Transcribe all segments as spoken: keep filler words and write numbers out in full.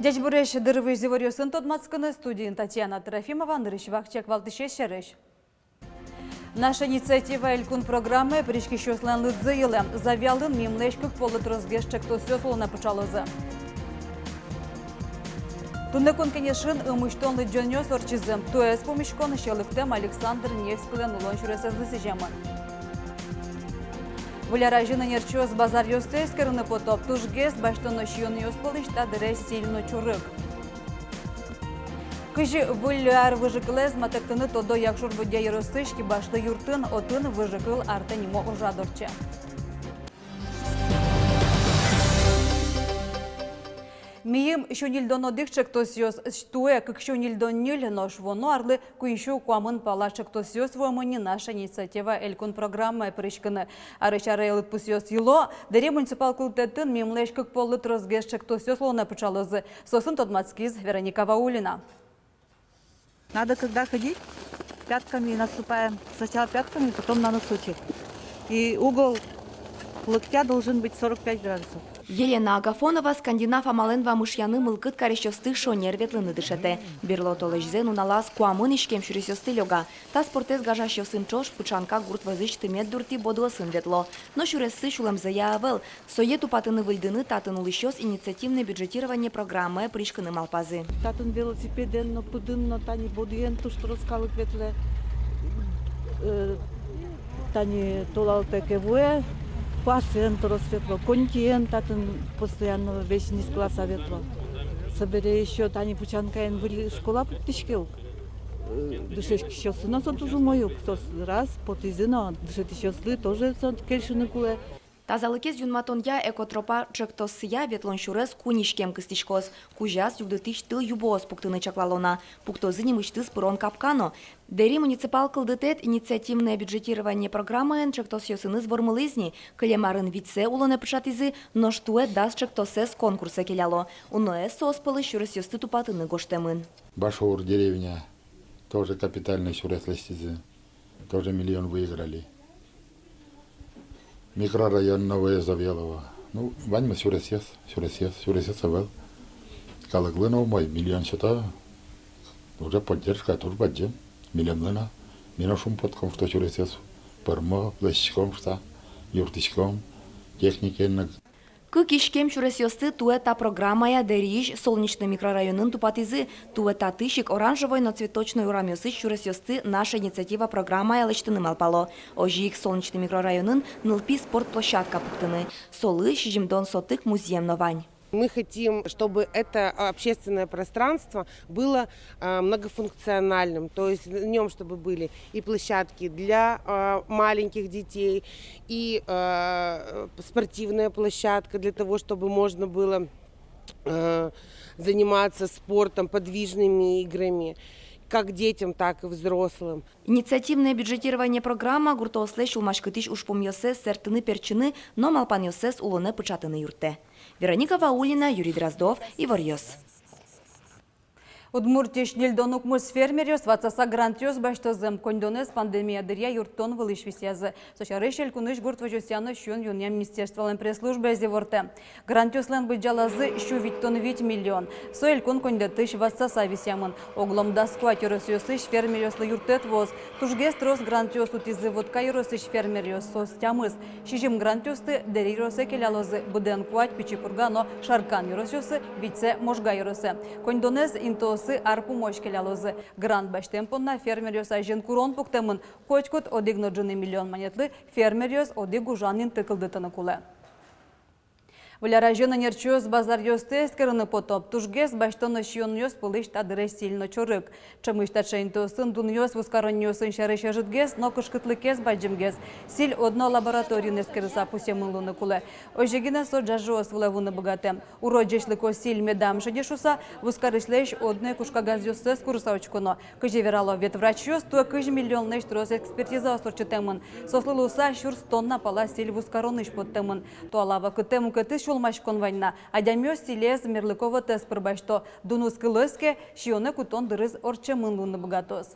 Ӟечбуресь! Дыр вуиз иворъёсын тодматскыны. Студиын Татьяна Трофимова. Нырысь вакчияк валтӥсез сярысь. «Наша инициатива» элькун программае пыриськисьёслэн лыдзы йылэ. Завьялын мимлэсь кык поллы тросгес ӵектосъёс улонэ пыӵалозы. Туннэ Кун Кенешын ымусьтон лыдӟонъёс ортчизы. Туэ пумиськон сьӧлыктэм Александр Невскийлэн улон сюресэзлы сӥземын. Выль ар азьын ӧнерчиос базаръёсты эскерыны пото. Тужгес басьтоно сиёнъёс пӧлысь та дыре сӥль но чорыг. Кызьы Выль ар выжыкылэз матэктыны тодо Якшур-Бӧдья ёросысь Кибашлы юртын. Отын «Выжыкыл артэ» нимо ужрад ортче. Мийым сю ньыльдон одӥг ӵектосъёс, туэ кык сю ньыльдон ньыль, нош вуоно арлы куинь сю куамын пала ӵектосъёс вуэмын ни «Наша инициатива» элькун программае пыриськыны. Арысь аре лыдпусъёс йыло. Дэри муниципал кылдытэтын мимлэсь кык поллы тросгес ӵектосъёс улонэ пыӵалозы. Соосын тодматскиз Вероника Ваулина. Надо, когда ходить, пятками наступаем. Сначала пятками, потом на носочек. И угол локтя должен быть сорок пять градусов. Елена Агафонова скандинав амалэн вамышъяны мылкыд карисьёсты шонер ветлыны дышетэ. Берло толэзьзэ нуналаз куамын иськем сюресъёсты лёга. Та спортэз гажасьёсын ӵош Пычанка гурт вӧзысь тымет дуртӥ бодыосын ветло. Но сюрессы сюлэмзыя ӧвӧл. Сое тупатыны-выльдыны татын улӥсьёс инициативное бюджетирование программае пыриськыны малпазы. Татын велосипедэн но, пыдын но, тани бодыен туж трос калык ветлэ. Э, тани толалтэ ке вуэ, куасэн трос ветло, конькиен татын постоянно весь низ класса ветло. Собере ещё тани Пычанкаын выль школа пуктӥське ук. Э, дышетскисьёссы но со туж умой ук, соос раз потӥзы но, дышетӥсьёслы тоже со кельшыны кулэ. Тазалыкез юнматонъя «Экотропа» ӵектосъя ветлон сюрес куинь иськем кыстӥськоз. Кузяз югдытӥсь тыл юбоос пуктыны чаклало на. Пуктозы нимысьтыз пырон капка но. Дэри муниципал кылдытэт инициативное бюджетирование программаен ӵектосъёсыныз вормылӥз ни. Кылем арын витьсэ улонэ пыӵатӥзы, нош туэ дас ӵектосэз конкурсэ келяло. Уноез соос пӧлысь сюресъёсты тупатыны гожтэмын. Башур деревня. Тоже капитальный сюрес лэсьтӥзы. Тоже миллион выиграли. Микрорайон Новое Завьялово. Ну, ваньмыз сюресъёс, сюресъёс, сюресъёс ӧвӧл. Калыклы но умой, миллион сёто. Уже поддержка туж бадӟым. Милемлы но. Ми но шумпотком, что сюресъёс пӧрмо, лэсьтӥськом, что юрттӥськом. Техникаен но. Кык иськем сюресъёсты туэ та программая Дэриысь Солнечный микрорайонын тупатӥзы. Туэ татысь ик Оранжевой но Цветочной урамъёсысь сюресъёсты «Наша инициатива» программая лэсьтыны малпало. Озьы ик Солнечный микрорайонын нылпи спорт площадка пуктыны. Солы сизьымдон сотых музъем но вань. Мы хотим, чтобы это общественное пространство было, э, многофункциональным, то есть в нём чтобы были и площадки для, э, маленьких детей, и, э, спортивная площадка для того, чтобы можно было, э, заниматься спортом, подвижными играми, как детям, так и взрослым. Инициативное бюджетирование программа гуртоослэсь сюлмаськытӥсь ужпумъёссэс сэрттыны-пертчыны но малпанъёссэс улонэ пыӵатыны юрттэ. Вероника Ваулина, Юрий Дроздов, «Иворъёс». Удмуртиысь ньыльдон укмыс фермеръёс ватсаса грантъёс басьтозы. Коньдонэз пандемия дыръя юрттон вылысь висъязы. Со сярысь элькунысь гурт возёсъя но сиён-юонъя министерстволэн пресс-службаез ивортэ. Грантъёслэн быдӟалазы сю витьтон вить миллион. Со элькун коньдэтысь ватсаса висъямын. Оглом дас куать ёросъёсысь фермеръёслы юрттэт вуоз. Тужгес трос грантъёс утӥзы Вотка ёросысь фермеръёс, соос тямыс. Сизьым грантъёсты Дэри ёросэ келялозы, быдэн куать Пичи Пурга но Шаркан ёросъёсы, витьсэ Можга ёросэ. Коньдонэз интыосы ар пумозь келялозы. Грант басьтэм понна фермеръёс азьын курон пуктэмын. Котькуд одӥг но ӝыны миллион манетлы фермеръёс одӥг ужан инты кылдытыны кулэ. Выль ар азьын ӧнерчиос базаръёсты эскерыны пото. Тужгес басьтоно сиёнъёс пӧлысь та дыре сӥль но чорыг. Ӵемысь таӵе интыосын дунъёс вузкаронниосын сярысь ӧжытгес но кышкытлыкез бадӟымгес. Сӥль одно лабораториын эскерыса пусъемын луыны кулэ. Озьы гинэ со ӝажыос вылэ вуыны быгатэ. Уро ӟечлыко сӥль медам шеде шуыса, вузкарисьлэсь одно ик ужкагазъёссэс курыса учконо. Кызьы верало ветврачъёс, туэ кызь миллионлэсь трос экспертизаос ортчытэмын. Соослы луыса сюрс тонна пала сӥль вузкаронысь поттэмын. Туала вакытэ мукетыз сюлмаськон вань на. Адямиос сӥлез мерлыко вотэс пыр басьто. Дуныз кылоз ке, сиёнэ кутон дырыз ортчемын луыны быгатоз.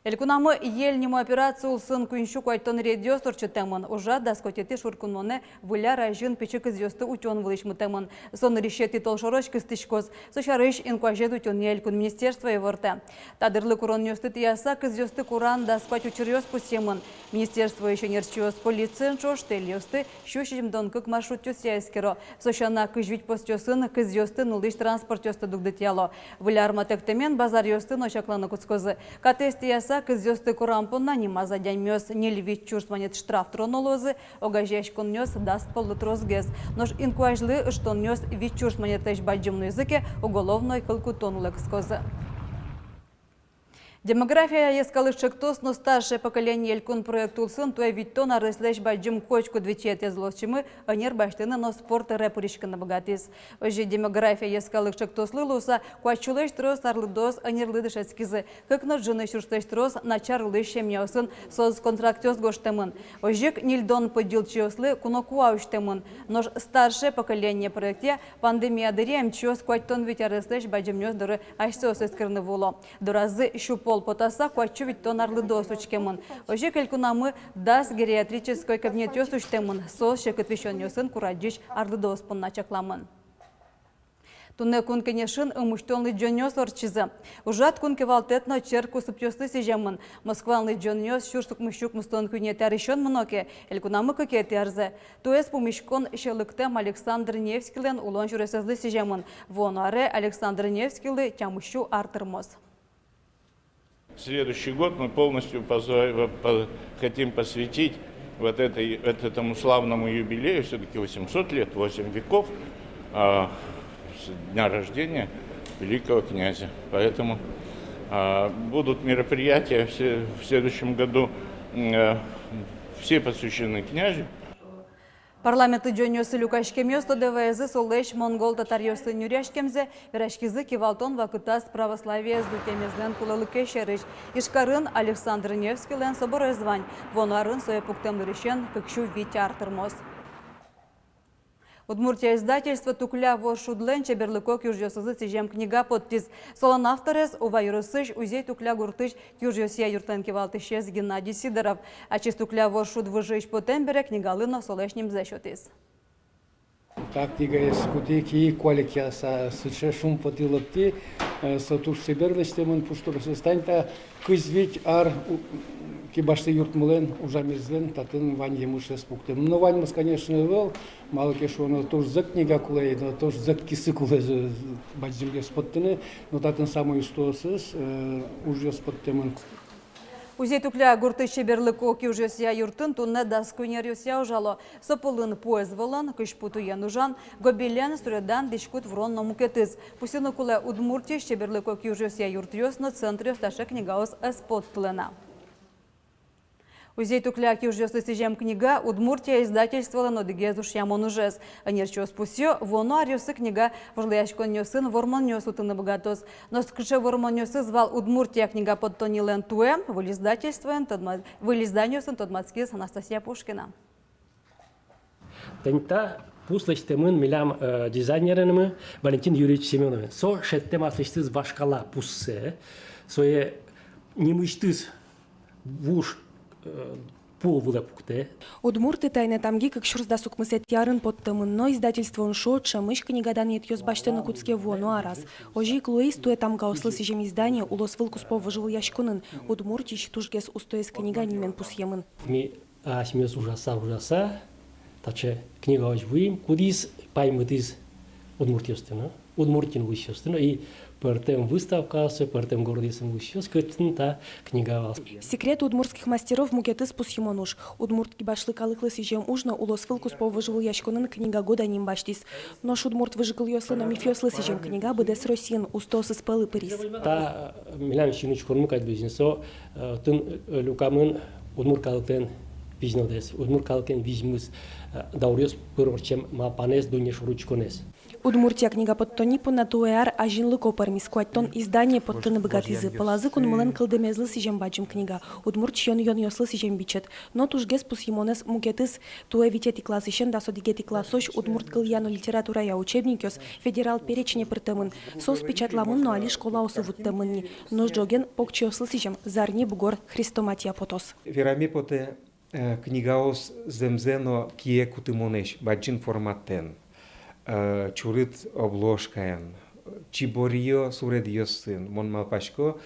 Элькунамы «Ель» нимо операция улсын куинь сю куатьтон рейдъёс ортчытэмын. Ужрад дас куатетӥ шуркынмонэ Выль ар азьын пичи кызъёсты утён вылысь мытэмын. Со нырысетӥ толшорозь кыстӥськоз. Со сярысь инкуазез утёнъя элькун министерство ивортэ. Та дырлы куронъёсты тӥяса, кызъёсты куран дас куать учыръёс пусъемын. Министерствоысь ӧнерчиос полициен ӵош тэльёсты сю сизьымдон кык маршрутъёсъя эскеро. Со сяна, кызь вить постъёсын кызъёсты нуллӥсь транспортъёсты дугдытъяло. Выль ар матэктэмен базаръёсты но чакланы кутскозы. Катэз тӥяса, кызъёсты куран понна нимаз адямиос ньыль-вить сюрс манет штраф тыроно луозы, огазеяськонъёс дас поллы тросгес. Нош инкуазьлы ыштонъёс вить сюрс манетлэсь бадӟым нуизы ке, уголовной кыл кутон улэ кыскозы. «Демография» йӧскалык ӵектос но «Старшее поколение» элькун проект улсын туэ витьтон аресъёслэсь бадӟым котькуд витетӥез улосчимы ӧнер басьтыны но спорт ӧре пыриськыны быгатӥз. Озьы «Демография» йӧскалык ӵектослы луыса куать сюлэсь трос арлыдоос ӧнерлы дышетскизы. Кык но ӝыны сюрслэсь трос начар улӥсь семьяосын соцконтрактъёс гожтэмын. Озьы ик ньыльдон пыдйылчиослы кунокуа усьтэмын. Нош «Старшее поколение» проектъя пандемия дыръя эмчиос куатьтон вить аресъёслэсь бадӟымъёс доры асьсэос эскерыны вуо. Доразы сю пол потаса куать сю витьтон арлыдоос учкемын. Озьы ик элькунамы дас гериатрической кабинетъёс усьтэмын. Соос секыт висёнъёсын курадӟись арлыдоос понна чакламын. Туннэ Кун Кенешын ымусьтон лыдӟонъёс ортчизы. Ужрад кун кивалтэт но черк кусыпъёслы сӥземын. Москван лыдӟонъёс сюрс укмыс сю укмыстон куинетӥ арысен мыно ке, элькунамы кыкетӥ арзэ. Туэз пумиськон сьӧлыктэм Александр Невскийлэн улон сюресэзлы сӥземын. Вуоно аре Александр Невскийлы тямыс сю ар тырмоз. Следующий год мы полностью поза-, по-, хотим посвятить вот этой, вот этому славному юбилею, всё-таки восемьсот лет, восемь веков, а, с дня рождения великого князя. Поэтому, а, будут мероприятия все, в следующем году, м, э, все посвящены князю. Парламент лыдӟонъёсы люкаськемъёс тодэ ваизы солэсь монгол-татаръёсын нюръяськемзэ, вераськизы кивалтон вакытаз православиез утемезлэн кулэлыкез сярысь. Ижкарын Александр Невскийлэн соборез вань. Вуоно арын сое пуктэм нырысен кык сю вить ар тырмоз. «Удмуртия» издательство Тукля воршудлэн чеберлыко киужъёсызлы сӥзем книга поттӥз. Солэн авторез Ува ёросысь Узей-Тукля гуртысь киужъёсъя юртлэн кивалтӥсез Геннадий Сидоров. Ачиз Тукля воршуд выжыысь потэм бере книгалы но солэсь нимзэ сётӥз. Та книгаез кутӥ ик куалекъяса, сыӵе шумпотӥ лыктӥ, э, со туж чебер лэсьтэмын, пуштросэз. Тани та кызь вить ар у-, кибашлы юртмылэн ужамезлэн татын вань емышез пуктэмын. Но ваньмыз, конечно, ӧвӧл, малы ке шуоно, туж зӧк книга кулэ, но туж зӧк кисы кулэ, э, бадӟымгес поттыны, но татын самой устоосыз, э, ужъёс поттэмын. Узей-Тукля гуртысь чеберлыко киужъёсъя юртын туннэ дас куинь ӧръёсъя ужало. Со пӧлын пуэз вӧлон, кызьпу туен ужан, гобелен, суредан, дӥськут вурон но мукетыз. Пусйыны кулэ, Удмуртиысь чеберлыко киужъёсъя юртъёс но центръёс таӵе книгаос ӧз поттылэ на. «Узей-Тукля киужъёслы сӥзем книга» «Удмуртия» издательстволэн одӥгез ушъямон ужез. Ӧнерчиос пусйо, вуоно аръёсы книга вожвылъяськонъёсын вормонъёс утыны быгатоз. Нош кыӵе вормонъёсыз вал «Удмуртия» книга поттоннилэн туэ, выль издательствоын тодма-, выль изданиосын тодматскиз Анастасия Пушкина. Тани та пус лэсьтэмын милям, э, дизайнеренымы Валентин Юрьевич Семёновен. Со шедьтэм аслэсьтыз вашкала пуссэ, сое нимысьтыз вуж, э, пул вылэ пуктэ. «Удмурты. Тайна тамги» кык сюрс дас укмысэтӥ арын поттэмын, но издательствоын шуо, ӵемысь книга данъетъёс басьтыны кутске вуоно араз. Озьы ик луиз туэ тамгаослы сӥзем издание улосвыл куспо вожвылъяськонын, Удмуртиысь тужгес устоез книга нимен пусъемын. Ми асьмеос ужаса, ужаса, таӵе книгаозь вуим, кудӥз паймытӥз удмуртъёсты но, Удмуртиын улӥсьёсты но, и пӧртэм выставкаосы, пӧртэм городъёсын улӥсьёс, кытын та книга вал. «Секрет удмуртских мастеров» мукетыз пусйымон уж. Удмурт кибашлы калыклы сӥзем уж но улосвыл куспо вожвылъяськонын «Книга года» ним басьтӥз. Нош удмурт выжыкылъёслы но мифъёслы сӥзем книга быдэс Россиын устоосыз пӧлы пыриз. Та, э, милям синучконмы кадь луиз ни со, э, тын, э, люкамын удмурт калыклэн визьнодэз, удмурт калыклэн визьмыз, э, дауръёс пыр ортчем малпанэз, дунне шоры учконэз. «Удмуртия» книга поттонни понна туэ ар азинлыко пӧрмиз. Куатьтон издание поттыны быгатӥзы. Пӧлазы кунмылэн кылдэмезлы сӥзем бадӟым книга, удмурт сиён-юонъёслы сӥзем бичет. Но тужгес пусйымонэз мукетыз. Туэ витетӥ классысен дас одӥгетӥ классозь удмурт кылъя но литературая учебникъёс федерал перечне пыртэмын. Соос печатламын но али школаосы вуттэмын ни. Нош ӝоген покчиослы сӥзем «Зарни бугор» хрестоматия потоз. Вераме потэ, э, книгаос зэмзэ но кие кутымонэсь, бадӟым форматэн, э, чурыт обложкаен, чиборъё суредъёсын. Мон малпасько,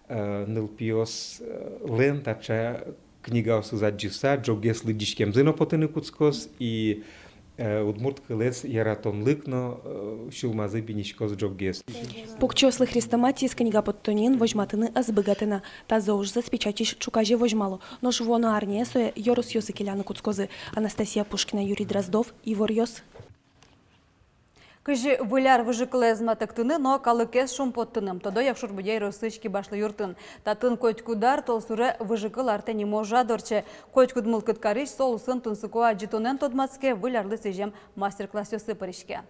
э, нылпиос, э, лэн таӵе книгаосыз адӟыса, ӝоггес лыдӟиськемзы но потыны кутскоз, и, э, удмурт кылэз яратонлык но, э, сюлмазы биниськоз ӝоггес. Покчиослы хрестоматиез книга поттонниын возьматыны ӧз быгатэ на. Тазэ ужзэс печатись ӵуказе возьмало. Нош вуоно арняе сое ёросъёсы келяны кутскозы. Анастасия Пушкина, Юрий Дроздов, «Иворъёс». Кызьы Выль ар выжыкылэз матыктыны но калыкез шумпоттыны, тодо Якшур-Бӧдья ёросысь Кибашлы юртын. Татын котькуд ар толсуре Выжыкыл артэ нимо ужрад ортче. Котькуд мылкыд карись со улсын тунсыко адӟытонэн тодматске, Выль арлы сӥзем мастер-классъёсы пыриське.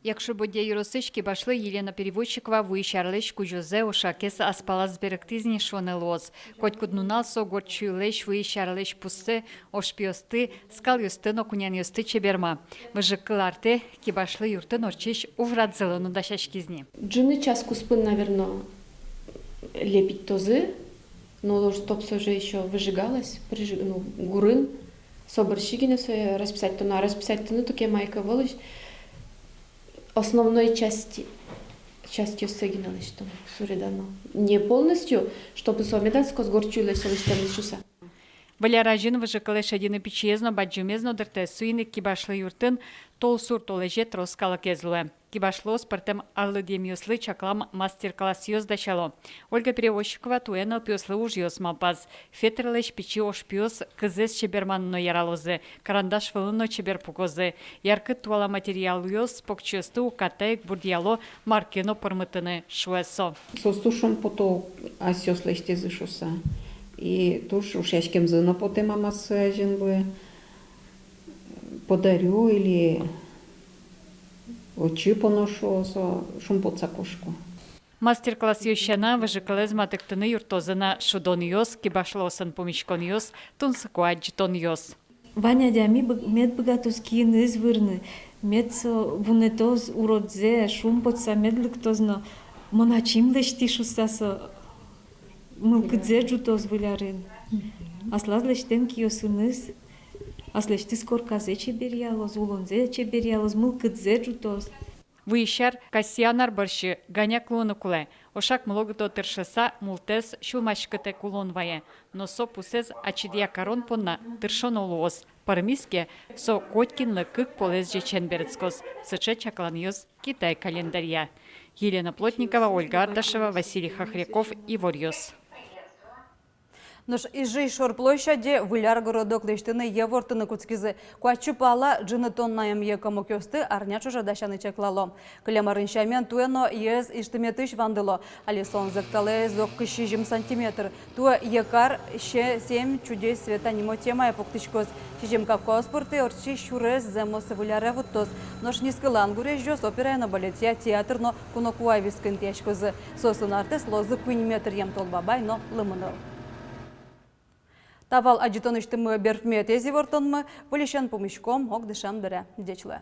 Якшур-Бӧдья ёросысь Кибашлы Елена Перевозчикова вуись арлэсь кузёзэ ошакез ас палаз берыктӥз ни, шуыны луоз. Котькуд нунал со горд сюйлэсь вуись арлэсь пуссэ, ошпиосты, скалъёсты но кунянъёсты чеберма. Выжыкыл артэ Кибашлы юртын ортчись ужрадзылы но дасяськиз ни. Ӝыны час куспын, наверно, лепить тозы, но ож топсо же ещё выжигалась, прижи-, ну, гурын, собере гинэ сое расписать тоно, а расписать тоно туке майка вылысь. Основной часть, частьёссэ гинэ лэсьтоно, суредано. Не полностью, чтобы со медаз кос горд сюйлэсь лэсьтэм шуса. Выль ар азьын выжыкылэ шедьыны пичиез но, бадӟымез но дыртэ. Соин ик Кибашлы юртын толсур толэзе трос калыкез луэ. Кибашлыос пӧртэм арлыдъемъёслы чаклам мастер-классъёс дасяло. Ольга Перевозчикова туэ нылпиослы ужъёс малпаз. Фетрлэсь пичи ошпиос кызэз чеберманы но яралозы, карандаш вылын но чебер пукозы. Яркыт туала материалъёс покчиосты уката ик бурдъяло, мар ке но пӧрмытыны, шуэ со. Соос туж шумпото, асьсэос лэсьтӥзы шуса. И туж ушъяськемзы но потэ, мамасы азьын бы подарю или отчы поношу, со шумпотса кошко. Мастер-классъёс сяна, выжыкылэз матыктыны юрттозы на шудонъёс, кибашлыосын пумиськонъёс, тунсыко адӟытонъёс. Вань адями бы-, мед быгатоз киыныз вырны, мед со вунэтоз уродзэ, шумпотса мед лыктоз но, мон ачим лэсьтӥ шуса, со мылкыдзэ ӝутоз Выль арын. Аслаз лэсьтэм киосыныз аслэсьтыз корказэ чеберъялоз, улонзэ чеберъялоз, мылкыдзэ ӝутоз. Вуись ар Кассиан ар бӧрсьы ганяк луыны кулэ. Ошак мыло-гыто тыршыса, мултэс сюлмаськытэк улон вае. Но со пусэз ачидъя карон понна тыршоно луоз. Пӧрмиз ке, со котькинлы кык полэс ӟечен берытскоз. Сыӵе чакланъёс Китай календарья. Елена Плотникова, Ольга Ардашева, Василий Хохряков, «Иворъёс». Нош Ижысь шор площаде Выль ар городок лэсьтыны йӧ ворттыны кутскизы. Куать сю пала ӝыны тоннаем йӧ комокъёсты арня ӵоже дасяны чаклало. Кылем арын сямен, туэ но йӧэз ыжтыметысь вандыло. Али со зӧкталаез ог кызь сизьым сантиметр. Туэ йӧ кар се-, «Семь чудес света» нимо темае пуктӥськоз. Сизьым капкаос пыртӥ ортчись сюрес зэмос Выль аре вуттоз. Нош нискылан гурезьёс операя но балетъя театр но кунокуа вискын тӥяськозы. Соосын артэ луозы куинь метръем Тол Бабай но Лымыныл. Та вал адӟытонысьтымы берпуметӥез ивортонмы. Выльысен пумиськом ог дышем дыре. Ӟеч луэ.